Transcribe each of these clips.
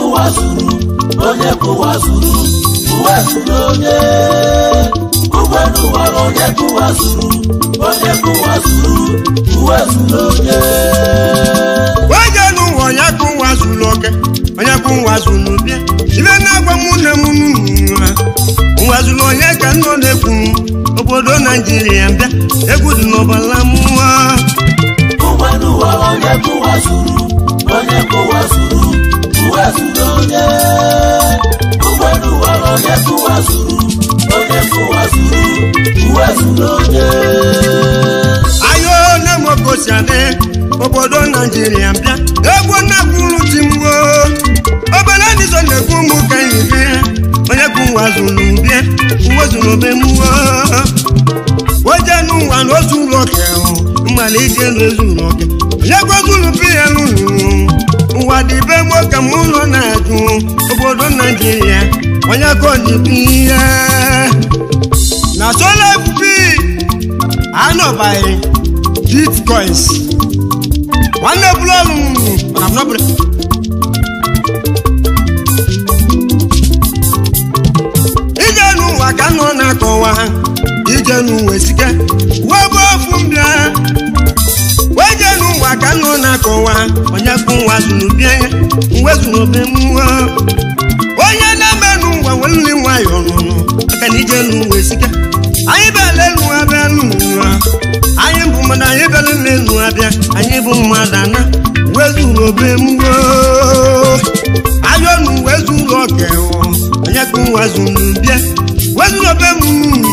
kụwa zuru, onye kụwa zuru, uwe zuru onye. Ugwe n'ụwa onye kụwa zuru, onye kụwa zuru, uwe zuru onye. Onye n'ụwa onye kụwa zuru oke, onye kụwa zuru bịa. Ibe na-agwa m nne m n'ụwa, ụwa zuru onye ka nọ na-ekwu obodo Naijiria bịa, egwu dị n'ọbara mmụọ. Ugwe n'ụwa onye kụwa zuru, onye kụwa zuru, uwe zuru onye. Ugwe n'ụwa onye kụwa zuru, onye kụwa zuru, uwe zuru onye. Ayo nne m okosi adị obodo Naijiria bịa, egwu na-akwụrụ chi m o. Obere ndị so na-ekwu m ka anyị bịa, onye kụwa zuru bịa, uwe zuru be mmụọ. Oje n'ụwa na ozu ụlọ oke, mmalite n'ozu oke, onye gwazuru bi ya n'ụlọ. Ụwa dị be m ka m ụlọ na-ajụ obodo Naijiria, onye ka ọ dị bi ya. Na sola bi anọbaghị bitcoins. Nwanne bụrụ ọrụ mana m nọbụrụ. Ije n'ụwa ka nọ na-akọwa, ije n'ụwa esike, wee bụ ofu mbịa. Wee jee n'ụwa ka nọ na-akọwa, onye kụ ụwa zuru bịa ya, uwe zuru be mmụọ. Onye na-eme n'ụwa nwere nwayọọ nụnụ, maka na ije n'ụwa esike. Anyị bịara elu abịa n'ụwa, anyị bụ mmadụ, anyị bịara n'elu abịa, anyị bụ mmadụ ana, uwe zuru be mmụọ. Ayọ n'uwe zuru oke, onye kụ ụwa zuru bịa, uwe zuru be mmụọ.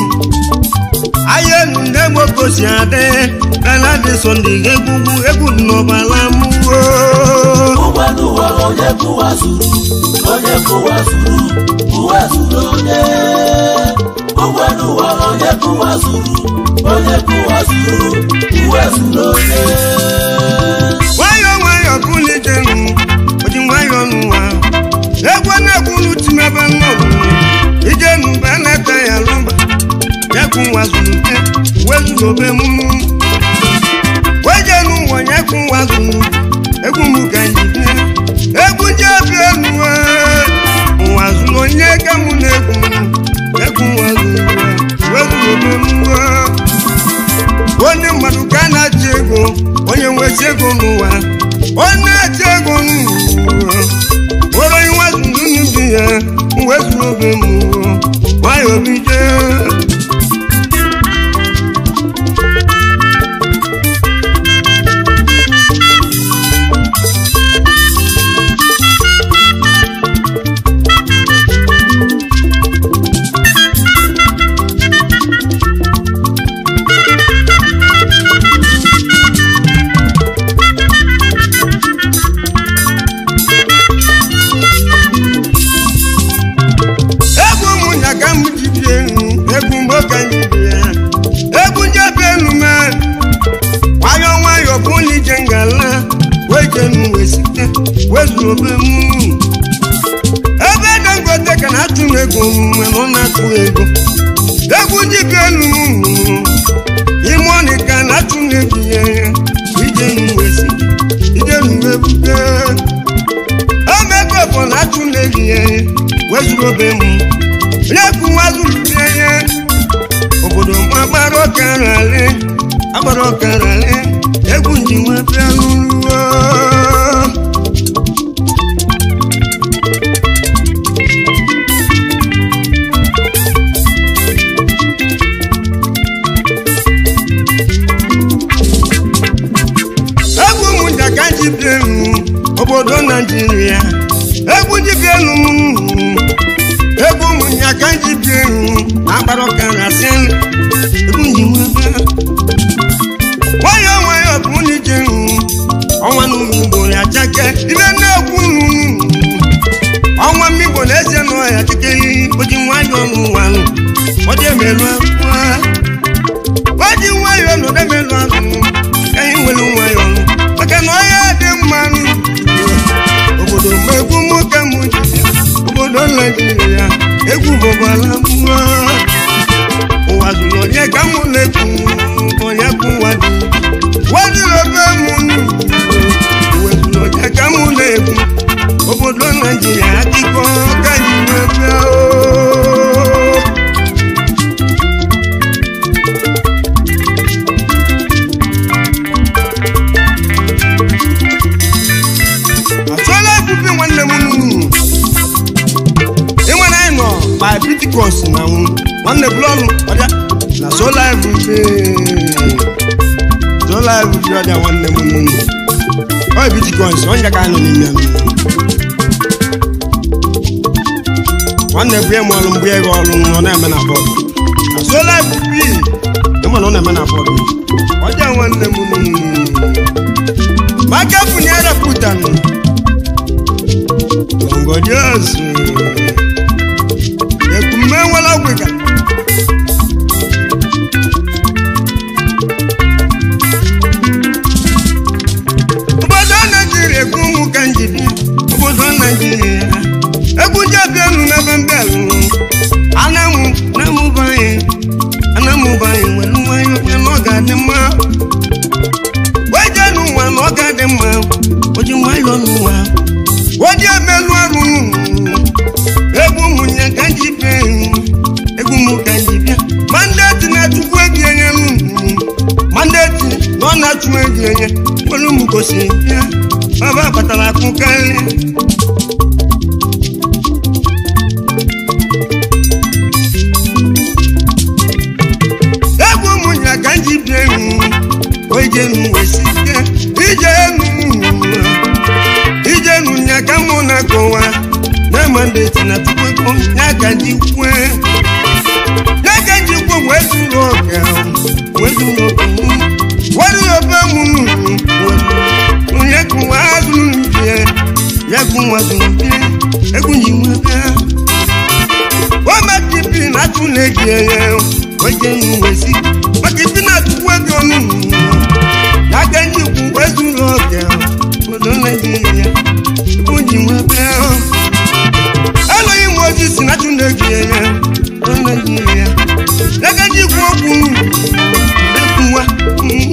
Ayé nu nne m okosi adị, Bernard Sunday egwugwu egwu dị n'ọbara mmụọ. Ugwe n'ụwa onye kụwa zuru, onye kụwa zuru, uwe zuru onye. Ugwe n'ụwa onye kụwa zuru, onye kụwa zuru, uwe zuru onye. Nwayọọ nwayọọ bulite nụ, oji nwayọọ n'ụwa. Egwu na-egwu timebe nnọọ, ije n'ụba na-ete ya lụba. Nyekwu nwa zuru bịa, uwe zuru obe mmụọ. Oje n'ụwa nyekwu nwa zuru, egwu m ka nji bịa. Egwu nje bịa n'ụwa, ụwa zuru onye ka mụ na-egwu. Egwu nwa zuru, uwe zuru obe mmụọ. Onye mmadụ ka na-achị ego, onye nwesi ego n'ụwa. Onye na-achị ego n'ụwa, were nwa zuru n'ubi ya, uwe zuru obe mmụọ. Nwayọọ bido. Egwu m na ka m ji bie elu, egwu m ka m ji bie. Egwu nje bie elu me, nwayọọ nwayọọ bụ na ije ngala, wee jee n'uwe site, wee zuru obe m. Ebe Dangote ka na-atụ m ego, mana ọ na-atụ ego. Egwu ji bie elu m, ime ọnị ka na-atụ m ego ya, ije n'uwe site, ije n'uwe bute. Emekọpọ na-atụ m ego ya, wee zuru obe m. Onye kụwa zuru bie ya, obodo m agbara ọkara ale, agbara ọkara ale, egwu nji nwe bịa n'ụlọ. Egwu m nja ka ji bie elu, obodo Naijiria. Egwu ji bie elu m, egwu m nja ka ji bie elu, agbara ọkara sị, egwu nji nwe bịa. Nwayọọ nwayọọ bụ n'ije elu, ọnwa n'ụmụ Igbo ya chake, ibe na-ekwu nụ. Ọnwa mmigbo na-eze nọ ya chake, o ji nwayọọ n'ụwa nụ, ọ dị emerụ akwụkwọ. O ji nwayọọ nọ na-emerụ ahụ, ka anyị nwere nwayọọ nụ, maka na ọhịa dị mma nụ. Obodo m egwu m ka m ji bịa, obodo Naijiria, egwu bụbara mmụọ. Ụwa zuru onye ka mụ na-ekwu, onye kụ ụwa dị. Wezụrụ obe m nụ, ụwa zuru onye ka mụ na-ekwu, obodo Obodo Naijiria akụkọ ka anyị nwebe o. Atụọla ebubi nwanne m nnu. Ịnwere anyị nọ by Pentecost na nwụ nwanne bụrụ ọnụ ọbịa na sola ebube sola ebube ọbịa nwanne m nnu. Ọ Pentecost onye ka anyị nọ n'ime m. Nwanne bụ ịmụ ọrụ mgbe ego ọrụ nọ na-eme na bọọdụ. Na sola ebube ịma na ọ na-eme na bọọdụ. Ọbịa nwanne m nnu. Maka funyere pụtanụ. Ngodios. Ekume nwere ọgwụ ịga. Obodo Naijiria egwu ụmụ ka nji bịa. Obodo Naijiria. Egwu ndị ọbịa elu n'ebe ndị elu. Anamụ namụbanye. Anamụbanye nwere nwayọ ya na ọ ga-adị mma. Weje n'ụwa na ọ ga-adị mma. O ji nwayọ n'ụwa. Wọ́n mẹ́nu àrùn egwu mụ ya ka ji bịa egwu mụ ka ji bịa mandeti na-achụkwu ego enye m mandeti na ọ na-achụ ego enye nwere ụmụ gosi bịa baba kpatara akụ karịa egwu mụ ya ka ji bịa oije m wesi ike ije enu ije nunya ka mụ na-akọwa na mandeti na tupu ya ka ji kwue ya ka ji kwue wee zuru oke wee zuru oke were obe mụ onye kụwa azụ bie ya kụwa azụ bie egwu nyi nwe bịa wọ́n na tún lè jẹ oje ìwé sí mọ́tìpì náà tún wé bí ọ̀nù lágbẹ́jì kù wẹ́sù lọ́ọ̀kẹ́ ọ̀dọ́ Nàìjíríà ìbújì wọn bẹ́ẹ̀ ọ́ ẹlòyìn moses náà tún lè jẹ ọ̀dọ́ Nàìjíríà lágbẹ́jì kù ọ̀kù ẹ̀kú wa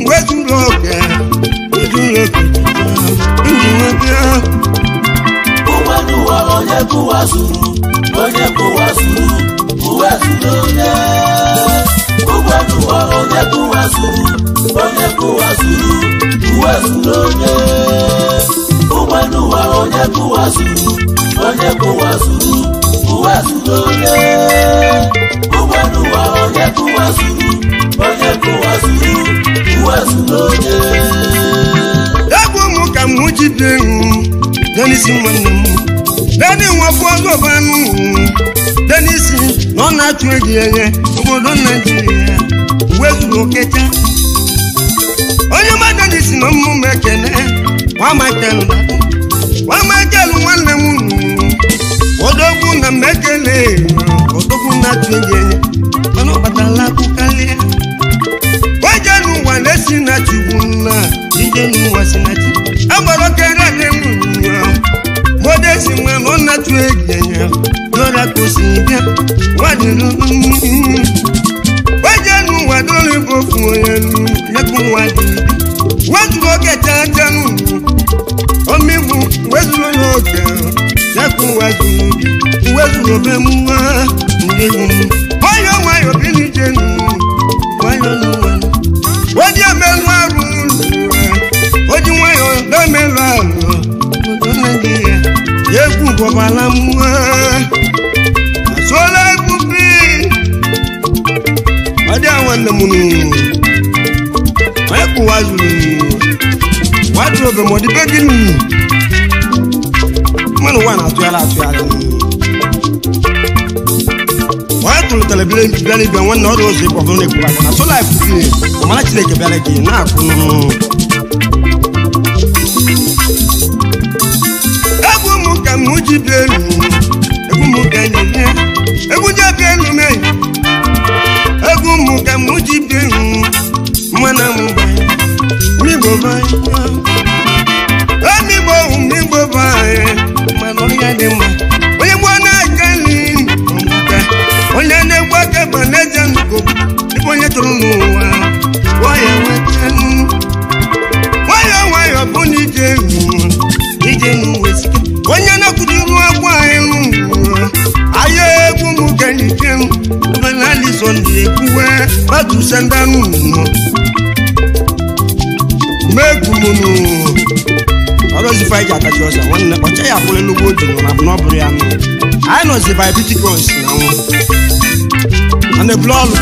wẹ́sù lọ́ọ̀kẹ́ wẹ́sù lọ́ọ̀kẹ́ ìbújì wọn bẹ́ẹ̀ ọ́. Ụwa onye kụwa zuru, onye kụwa zuru, uwe zuru onye. Ụwa onye kụwa zuru, onye kụwa zuru, uwe zuru onye. Ụwa onye kụwa zuru, onye kụwa zuru, uwe zuru onye. Ụwa onye kụwa zuru, onye kụwa zuru, uwe zuru onye. Egwu mụ ka mụ ji bie Dennis nwanne m Denny nwafọ ọzọbanụ Dennis na ọ na-achụ ego enye obodo Naijiria uwe zuru okecha onye ma Dennis na ọmụmụ ekene nwa Michael nwanne m odogwu na mmekele odogwu na-achụ ego enye mana ọ kpatara akụ karịa oje n'ụwa na-esi na chukwu nna ije n'ụwa si na chi agbara kere dị m modesi nwa na ọ na-atụ egwu ya lọra ka o si bịa nwadịrụ oje n'ụwa dọrọ bụ ofu onye nyekwu nwa dị wezuru oge chacha omigbu wezuru n'oge nyekwu nwa dị wezuru obe m nwa ndị m nwayọ nwayọ bi n'ije nwayọ n'ụwa oji emelu arụ oji nwayọ na-emelụ arụ obodo Naijiria egwu bọbala mmụọ asụọla egwu bi ọ dị nwanne m nụ onye kụwa zuru wadrobe ma ọ dị be gị nụ mmanụ ụwa na-atụgharị atụgharị onye tụrụtara bịara ịbịa nwanne ọrụ ụzọ ịkpọ bụrụ na-ekwuba aka na sola efufe ọmara Chineke bịara gị na-akwụ egwu m ka m ji bịa elu egwu m ka enyi bịa egwu ji bịa elu mee egwu m ka m ji bịa elu mmanụ m migbo banye emigbo migbo banye mana ọya dị mma onye gbuo na-aka nri ọmụka onye na-egbu aka gba n'ezie nnukwu ebe onye tụrụ n'ụwa nwayọ nweta nwayọ nwayọ bụ na ije elu ije n'ụwa esike onye na-akwụdo Sunday ekwuwe batusendanu mekwumunu ọrọzifa iji akachi ọsọ nwanne ọcha ya akwụla elugwu otu nọ na n'ọbụrụ ya nụ anyị nọzifa bitikọns na nwụ mana ebulu ọlụ.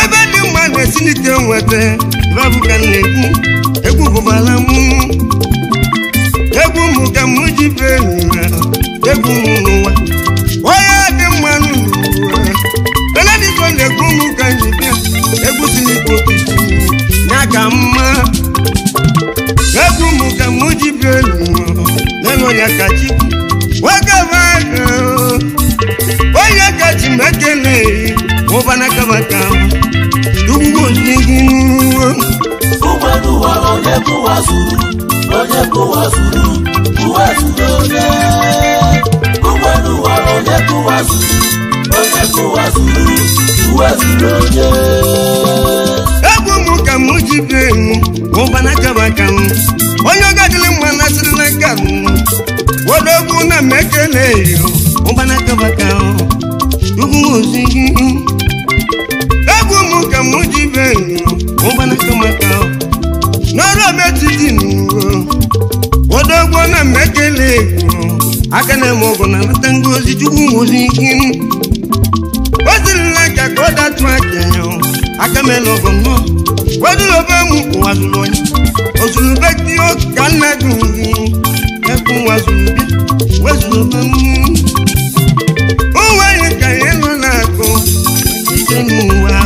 Ebe dị mma na-esi n'ike nweta ibebuka na-ekwu egwu bụbala mụ egwu mụ ka mụ ji bee egwu mụ n'ụwa onye dị mma n'ụwa benedict na-ekwu mụ ka nji bịa egwu si n'ikwu okike ya ka mma egwu mụ ka mụ ji bee n'elu ya ka chi nwoke bụ onye kachi mekele ụbana kabaka ugwu n'ihu. Ụgbọelu onye kụwa zuru, onye kụwa zuru, ụwa zuru onye. Ụgbọelu onye kụwa zuru, onye kụwa zuru, ụwa zuru onye. Egwu m ka m ji bie m ụbana kabaka m onye ọgadịrị mma na Sri Lanka m wodogwu na mekele ụbana kabaka ugwu ozigi. Egwu m ka m ji bie ụbana kabaka n'ọrụ metiti wodogwu na mekele aka na-eme ọgụ na nata ngozi chukwu ozigi o Sri Lanka ka ọ datu aka ya aka mele ọgụ nnọọ wedulobe m ụwa zuru onye ozurube gị ka nna gị ekwu ụwa zuru bịa wezulobe m onweghị ka ihe nọ na-akụ ije n'ụwa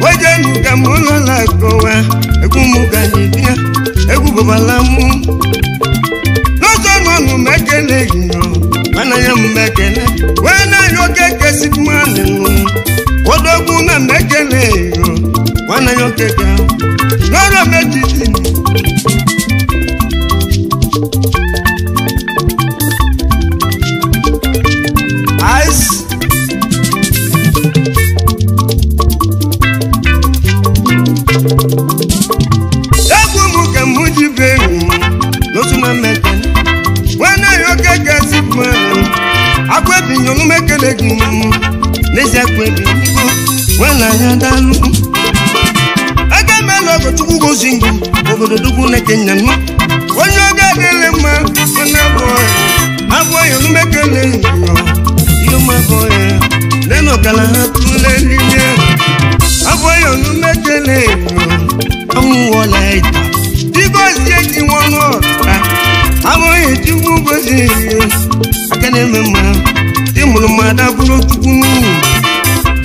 wejenu ka m nọ na-akụwa egwu m ka ji bịa egwu bụbala m n'ụzọ nọnụ m ekele gị mana ya m ekele wee na-anya oke kesi mmanụ odogwu na m ekele nwanne ya okeke n'ọrụ m etiti. Ice. Egwu m ka m ji bee n'otu na mmekele nwanne ya okeke si mmanụ akwa ebinye ọnụ mekele gị n'ezie akwa ebinye nwanne ya dalụ aga mela ọgọ chukwu gozi ngụ obodo dugwu na kenya nụ onye oge adịghị mma nwanne abụọ abụọ ya ọnụ mekele ihe ọma abụọ ya lena ọkala ha tụle n'ime abụọ ya ọnụ mekele amụwọla ịta digozie ji nwanụ ọta abụghị chukwu gozi aka na-eme mma dị mụrụ mmadụ abụrụ chukwu n'ụlọ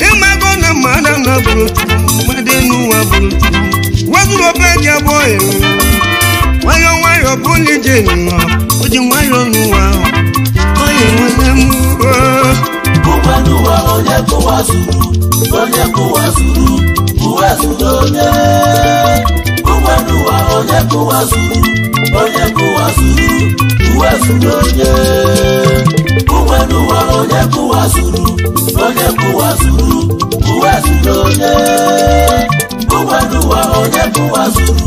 ịmago na mmadụ na bụrụ chukwu mmadụ n'ụwa bụrụ chukwu wezụrụ obe dị abụọ ya nwayọ nwayọ bụrụ ije n'ụwa o ji nwayọ n'ụwa onye nwere m. Ụgbọelu onye kụwa zuru, onye kụwa zuru, ụwa zuru onye. Ụgbọelu onye kụwa zuru, onye kụwa zuru, ụwa zuru onye. Ụgbọelu onye kụwa zuru, onye kụwa zuru, ụwa zuru onye. Ụgbọelu onye kụwa zuru,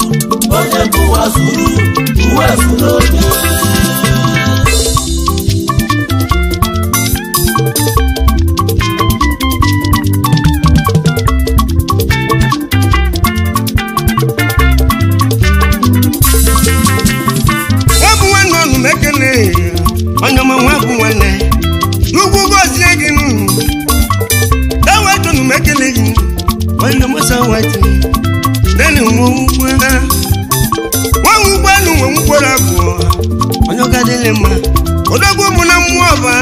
onye kụwa zuru, ụwa zuru onye. Onye ọma nwa bụ nwanne ugwu gozie gị ewetụnụ m ekele gị onye mụsa wati nene nwa ụgbọelu nwe nkwere abụọ onye ọga dịrị mma odogwu mụ na mmụọ ọba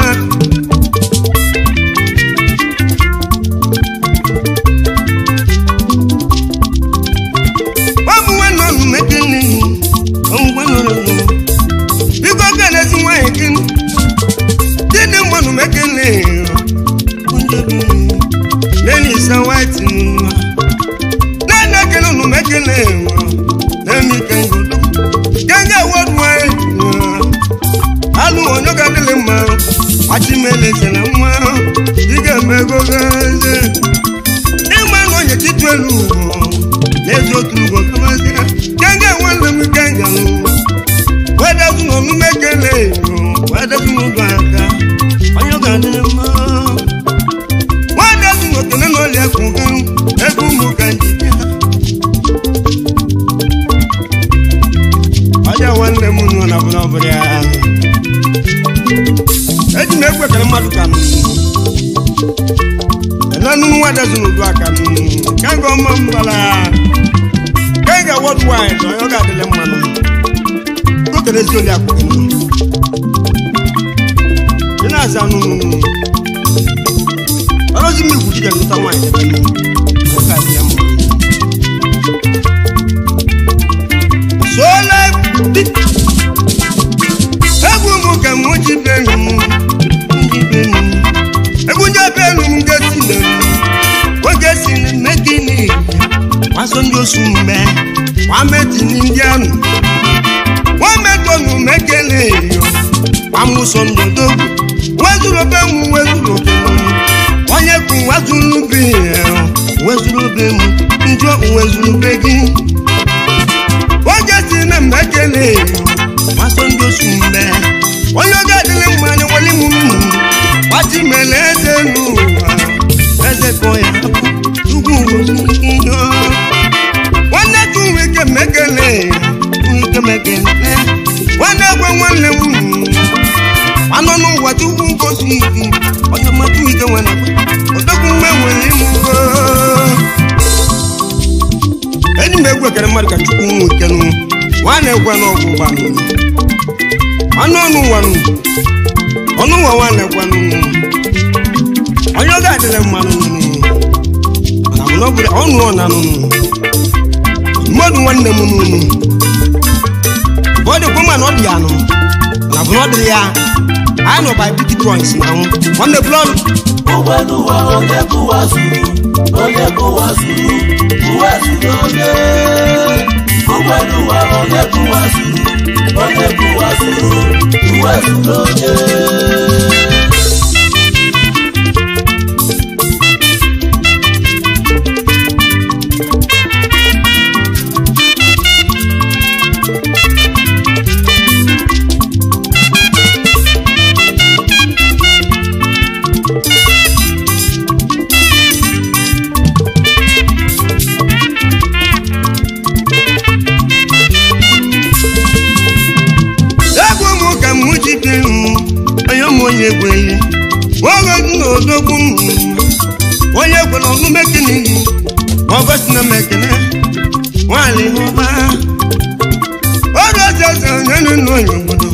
ọ bụ nwanne ọnụ m ekele gị ọngwa nọrọ biko kelezi nwa Mr. White na-ekele unu mekele na-eme ike ngodo kenga worldwide alụ onye ga-adịlị mma achimeleze na nwa ị ga-eme ego gaze ịma na onye chitu elu ugo n'ezi otu ugo gamazia kenga nwanne m kenga wedezu n'omume kele wedezu n'ụdọ aka onye ga-adịlị mma wedezu n'okene n'ọlịa ekwu gị egwu ụmụ ka njide ọjà nwanne m nọ na bụrụ ọbụrụ ya eji m egwu ekele mmadụ ka m enanụ nwa dezu n'udu aka m ka nga ọma mbala ka nga worldwide onye ọ ga-adịle mmanụ okere ezi oli akwụkwọ m ị na-aza nụnụ ọrụzi m igwu jide nụta nwaanyị ebe m ọ ga-adị ya mma sola egwu m ka m ji benu m ndị benu m egwu ndị benu m gesi na m oge si na mmegini waso ndị osu mgbe wameti ndị anụ wametọnụ mekele yo wamuso ndodogwu wezuru obe m wezuru obe m onye kwu wezuru be ya wezuru obe m njọ wezuru be gị oge si na mmekele maso ndị osu mgbe onye oge adịghị mma na nwere m nnu gbachi mere eze n'ụwa eze kọ ya ugwu nwanne tu ike mekele ike mekele nwanne gwe nwanne m anọ n'ụwa tupu ngosi ike onye mmatụ ike nwere odogwu mgbe nwere ịmụ enyi m egwu ekere mmadụ ka chukwu nwe ikenu nwa na-ekwe n'ọgwụ gbanụ ọnụ ọnụ ụwa nụ ọnụ ụwa nwa na-ekwe nụ onye ọ ga-adịrị mmanụ nụ mana mụ na ọ bụrụ ọnụ ọ na nụ mmadụ nwanne m nụ ọ dịkwa mma na ọ dị ya nụ mana bụ na ọ dịrị ya anyị nọ by beauty points na nwụ nwanne blọọdụ ụgbọelu ụwa onye kụwa zuru onye kụwa zuru ụwa zuru onye ụgbọelu ụwa onye kụwa zuru onye kụwa zuru ụwa zuru onye. Egwu m ka m ji bie m onye m onye gwele oge m na odogwu m onye gwere ọnụ mekene ọgosi na mekene nwanyị n'ụba oge eze eze onye nọ onye obodo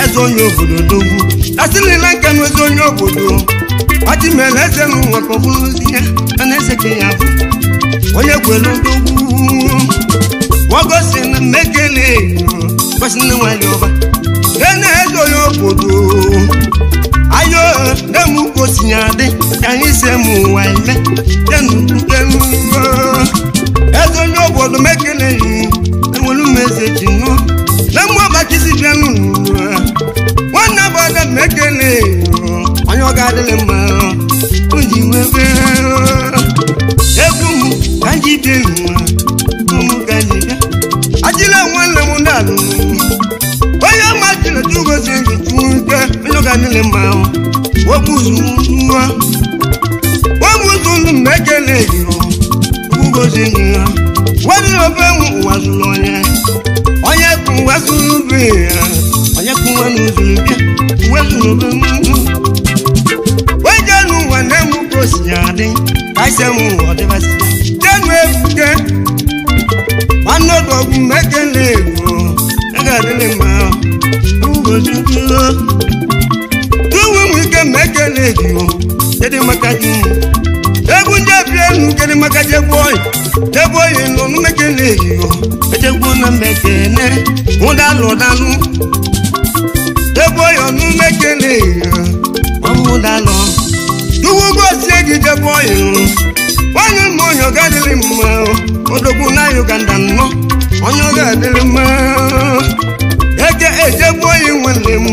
eze onye obodo dogwu asịrịla nka na eze onye obodo ọchịmere eze n'ụwa ka ọ bụrụ ozi ya mana eze ka ya bụ onye gwere odogwu ọgosi na mekene gosi na nwanyị ọba ene eze onye obodo ayo nemu gosi ya dị ka anyị si eme ụwa eme tenukenu eze onye obodo mekele yi enwere m eze ji nọ na mmụ ọbachisi bịa n'ụwa nwanne bụ mekele onye ọ ga-adịrị mma o ji nwebe egwu m ka m ji bịa n'ụwa ụmụ ka m ji bịa ajịla nwanne m ndị alụ onye ọma jiri tugozi gị tuke onye ga niile mma wepụzụ nwa wepụzụ ndụ mekele gị ugozi gị ya wedị ofe ụwa zụrụ onye onye kụwa zụrụ be ya onye kụwa n'ụzụrụ bịa uwe zụrụ be weje n'ụwa na-emu ka o si ya dị ka isi emu ụwa dịbasị jenu ebuke nwanne ọdọgwụ mekele ego ego adịlị mma ugochukwu tuwu m ike mekele ego kedu maka ji egwu ndị ebi elu kedu maka jegbu oyi jegbu oyi nọ n'mekele ego ejegbu na mekele ụdalụ dalụ jegbu oyi ọnụ mekele ego ọmụdalụ tuwu gosie gị jegbu oyi Onye mụ onye ọ ga-adịrị mma odogwu na Uganda nnọ onye ọ ga-adịrị mma eke ejegbu oyi nwanne m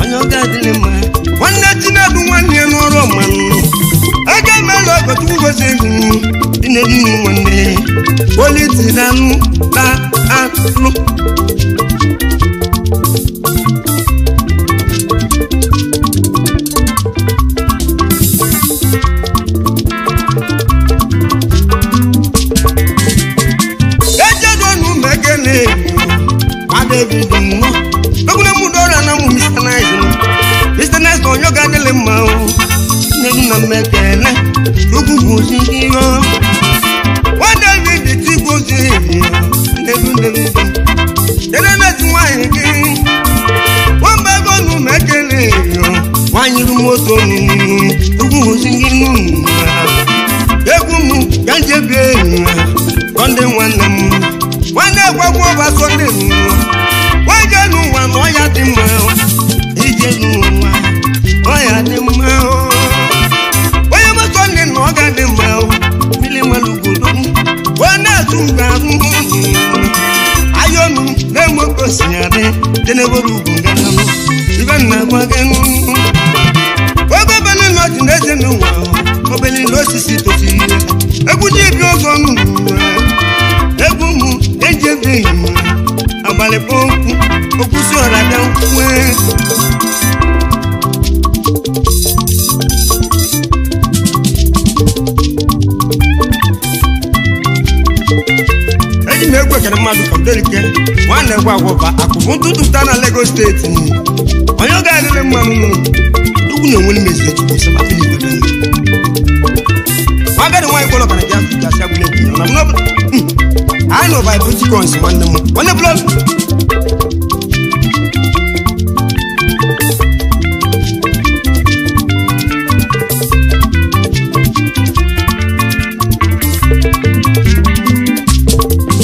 onye ọ ga-adịrị mma nwanne Chinedu nwanne ya n'ọrụ mmanụ eke mela ọgọchukwu gosi egwu Chinedu nwanne politi na anụ na anụ David nọ ogunle mu dọrọ na mu Mr. Nice Mr. Nice onye ga adịlị mma o nne na mmekele chukwu gosi ihe nwa David ti gosi nnedu nnedu dede na-eti nwaanyị gị nwamba ego nu mekele nwaanyị ru moto nunu chukwu gosi gị nunu egwu m ka njebe Sọnde nwanne m nwanne gwagwo ọba Sọnde nunu ije n'ụwa na ọya dị mma ije n'ụwa ọya dị mma onye mọtò nne na ọ ga dị mma mmiri malụgodogwu onye na-atụ nga ahụ ayọnụ na-enwe osi adị jenebere ugwu ngananụ ibe nna gwa gị oge obele nọji na-eze n'ụwa obele n'osisi tosiri egwu ji ebi ọzọ n'ụwa egwu mụ eji ebeghị mma abalị pọ́nkú okú sí ọ̀rọ̀ abẹ́ ń kú ẹ́. Eji m egwu ekere mmadụ ka Odelike nwanne gwa agwọba akụbụ ntụtụ ta na Lagos steeti onye ọ ga-adịrị mma nụ ugwu na onwe meziri Chukwu sọba Filip Ebele agadi nwaanyị kwọrọ ọkara gị afọ gasị agbụla egwu na mụ anyị nọ by protocols nwanne m nwanne bụla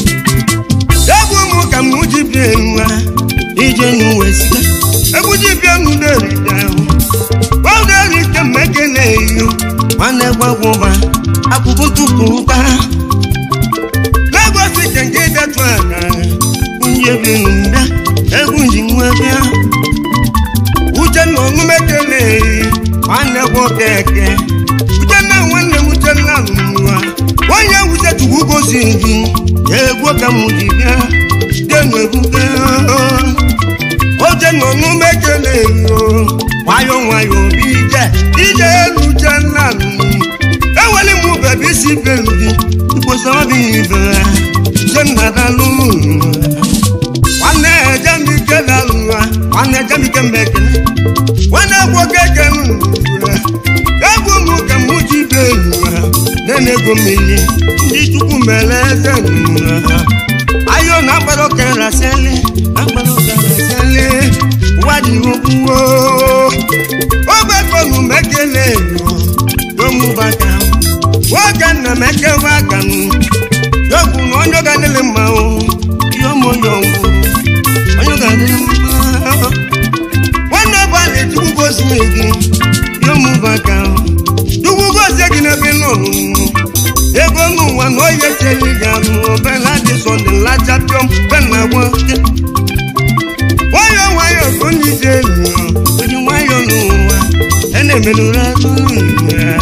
egwu m ka m ji bie nwa ije n'uwe site egwu ji bie n'uderide ahụ oderike mmekele eyo nwanne gwagwụba akwụkwọ ntụpụ nta Lagos kẹ̀kẹ́ dẹ́tun àná oúnjẹ bí nùdá egwu ji nwa bịa uche na ọṅụmekele nwanne gwọ kẹ̀kẹ́ uche na nwanne uche na nwa onye wuche chukwu gosi gị egwu ka m ji bịa denu ebuke oche na ọṅụmekele nwayọ nwayọ obi ije ije elu uche nna eweli m bebe isi belu gị ikposa obi ibe jemnadalu nwanne ejemike dalụwa nwanne ejemike mbekele nwanne gwoke kenu egwu m ka m ji be nene ego mmiri ndị chukwu mere eze ayo na agbara okere asịalị agbara okere asịalị ụwa dị okwuo ogbekonu mekele yomubaka nwoke nna mekewa aka m yokwu na onye ga-adịrị mma o yomoyongwu onye ga-adịrị mma nwanne ọbụla chukwu gosi gị yomubaka chukwu gosie gị n'ebe nọ ego n'ụwa na onye cheli gị anụ obela dị sọnde lacha pịọm bena nwoke nwayọ nwayọ ka onye ije elu onye nwayọ n'ụwa e na-emenụrụ azụ ya.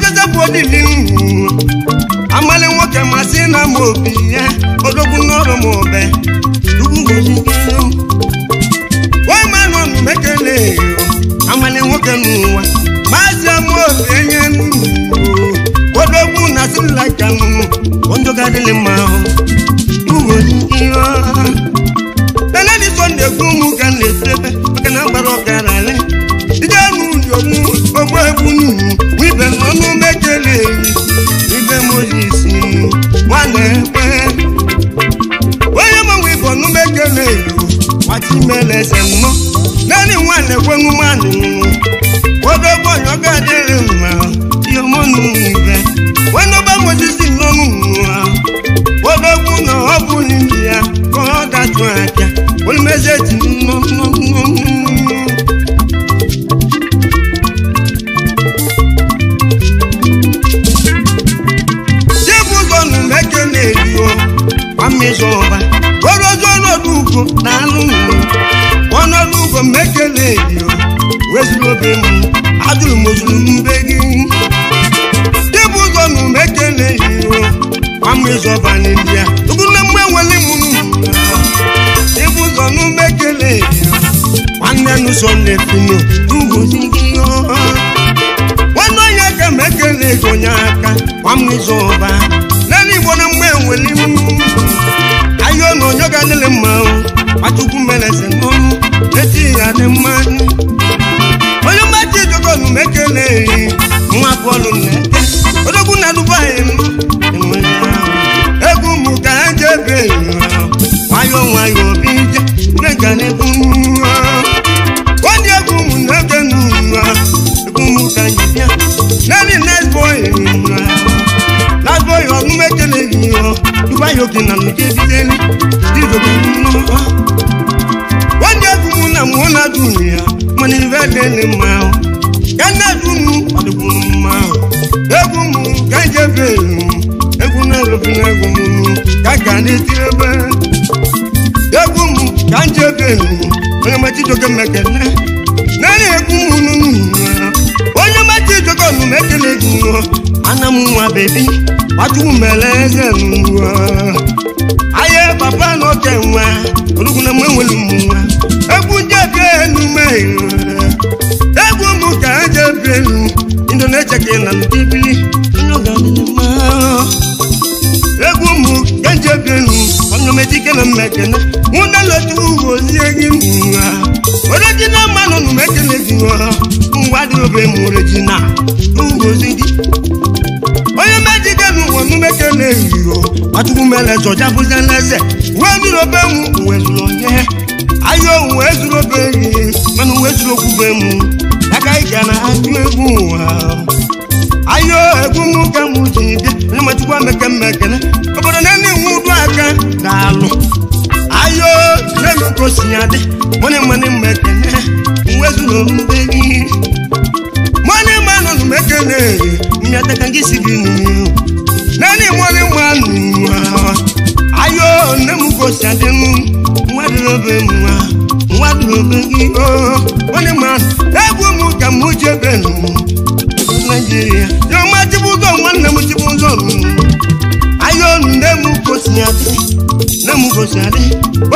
Joseph odili amali nwoke masị na m obi ya odogwu n'ọrụ m obe chukwu gozie nwanụ ọnụ mekele amali nwoke n'ụwa maazị amaobi enye odogwu na srilaka onjogadịlị mma chukwu gozie benedi Sunday gwu mụ ka na-etebe mekele yo wezuru obe m adụrụ m ozuru mbe gị dịbụ ụzọ nụ mekele yo amụ ịzọba n'India ugwu na mgbe nwere m dịbụ ụzọ nụ mekele yo nwanne nụsọ na-efino ugozi gị nwanne onye aka mekele ego onye aka amụ ịzọba n'elu Igbo na mgbe nwere m ayo na onye ga-adịrị mma Achukwu mere eze n'ọnụ echi ya dị mma onye mmachi jogonu mekele nwa bọọlụ na-eke odogwu na Dubai m egwu m ka eje ebe nwayọ nwayọ bije mgbe ga na-ekwu onye egwu m na-eke n'ụwa egwu m ka anyị bịa naanị nice boy last boy ọnụ mekele gị Dubai oke na nke bideli dizobe nnọọ onye egwu mụ na mụ na dunu ya mana ife dịrị mma ka nne dunu ọdịkwuru mma egwu mụ ka njebe egwu na-erobi na egwu mụ ka ka na-eti ebe egwu mụ ka njebe onye machijoke mekene naanị egwu mụ nunu onye machijoke ọnụ mekele gị ana m nwa bebi Achukwu mere eze nwa aye papa na oke nwa olugwu na mgbe nwere m nwa egwu njebi elu mee egwu m ka njebi elu Indonesia ka na ndibili onye ga-adị mma egwu m ka njebi elu onye mejike na mmekene mụ na lotu ozie gị nwa orejina mmanụ na mekene gị nwa ngwa dị obe m orejina ngozi gị onye mejike n'ụwa numekele ehiro Achukwu mere zọja bụzie n'eze wee zuru obe m uwe zuru onye ayo uwe zuru obe gị mana uwe zuru okwu be m aka ị ga na atụ egwu ụwa ayo egwu m ka m ji bịa onye machukwu meke mmekene obodo na-enye iwu udu aka daalụ ayo n'elu ka o si ya dị mọnị mmanị mmekene uwe zuru mbe gị mọnị mmanụ numekele mmịataka gị si gị n'ihu naanị mọnị mmanụ ayo nne m gosi adị m nwa dịrị obe m nwa nwa dịrị obe gị o mọnị mmanụ egwu m ka m jebe nụ Naijiria yọma chibu ụzọ nwanne m chibu ụzọ ayo nne m gosi adị nne m gosi adị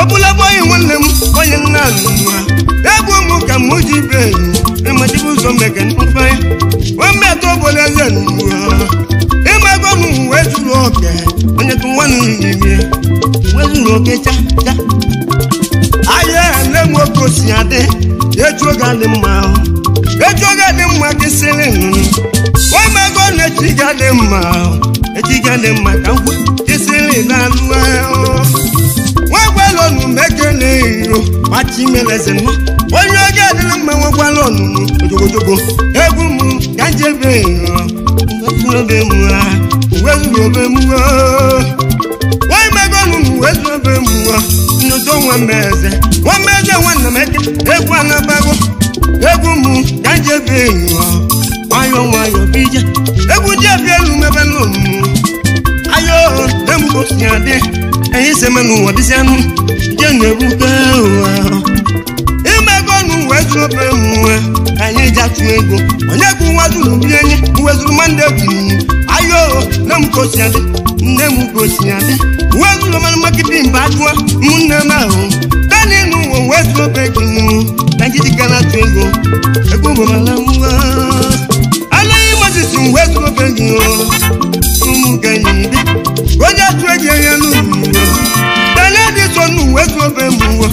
ọbụla bọyị nwanne m onye nna nwa egwu m ka m ji be ịma chibu ụzọ meke mfe wọ́n mẹ́tọ́ bọ́lá lẹ́nu wọ́ ìmọ̀gbọ́n wẹ́ zuru ọ̀kẹ́ onye tó wọ́n nù yìí wẹ́ zuru ọ̀kẹ́ cha cha. ayé ẹlẹ́wọ̀n kò sí adé ètò ọ̀gá ni mà ó ètò ọ̀gá ni mà kí sílẹ̀ nù wọ́n mẹ́gbọ́n etí ga ni mà ó etí ga ni mà ká wọ́ kí sílẹ̀ lálù ẹ̀ ó. wọ́n gbẹ́ lọ́nu mẹ́kẹ́lẹ́ yìí ó wá tí mẹ́lẹ́sẹ̀ nù onye ọ̀gá ni mà wọ́n gbẹ́ lọ́nu ojogojogo egwu mu kanjebe uwe mu ha uwe zuru mu ha wọ́n mẹ́gbọ́n nù uwe zuru mu ha nnụtọ nwa mmeze nwa mmeze nwanne m eke egwu anabago egwu mu kanjebe nwayọ nwayọ bija egwu jebi elu mebe n'omu ayo emu osi adị ẹyin sẹmẹ nù wọ́n bísí ẹnu jẹ́ nà-ebuke ụwa imegonu wee zuru obe mu ha anyị ji atụ ego onye bụ nwa zuru bi enyi uwe zuru mande bụ ayo nne m gosi adị nne m gosi adị uwe zuru mmanụ makịtị mba atụọ ụmụnne m ahụ dani n'ụwa uwe zuru obe gị na njiji ga na-atụ ego ego bụ mala nwa anaghị mozisi uwe zuru obe gị ụmụ genyi dị onye atụ ego ya n'ụwa dani dị so n'uwe zuru obe m uwe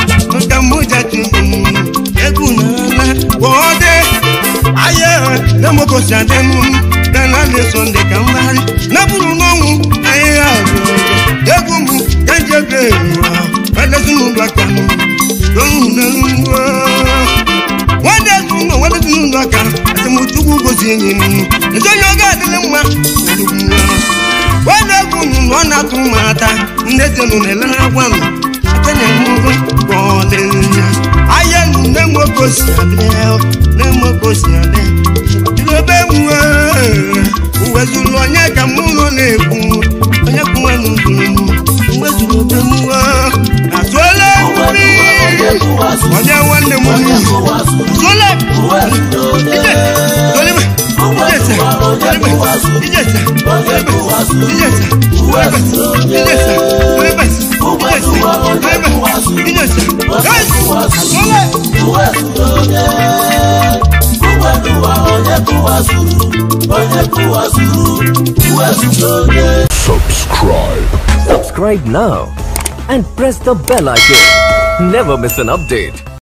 nka mụ ji atụ ego egwu na-ala wọ́ọ́dé ayé lẹ́mọ̀kọ́sí àdéhùn dáná lè sọ̀ndẹ̀ kà ń bárí nábùrù n'ọ̀hún ayé àrùn egwu mu kẹ́ńjẹ́ bẹ́ẹ̀ wá ẹlẹ́sìn ló ń kà lóhùn lẹ́nu wá. wọ́n dẹ̀ tún náà wọ́n dẹ̀ tún nù ká ẹsẹ̀ mo túkú kò sí ẹ̀yìn nínú ẹ̀sọ́ yóò gá àdílé mma wọ́n dẹ̀ kú nù lọ́nà tún máa ta ndé tẹ̀ nù lẹ́lẹ́ náà wà nù atẹ́nẹ̀ mú kọ́ lẹ́yìn ayé nù lẹ́mọ̀kọ́sí àdé lẹ́mọ̀kọ́sí àdé ìlọ́bẹ̀ wù ẹ́ wẹ̀zùlù onye ka mụ nọ na-ekwu onye kwuwe n'uzuru wezuru obe mụ atụọla mmiri Onye nwanne m Onye kụwa zuru, Sole uwe zuru onye. ije tolime ije tolime ije tolime ije tolime ije tolime ije tolime ije sole. Uwe zuru onye. Uwe n'ụwa, onye kụwa zuru, onye kụwa zuru, uwe zuru onye. Subscribe. Subscribe now and press the bell icon. Never miss an update.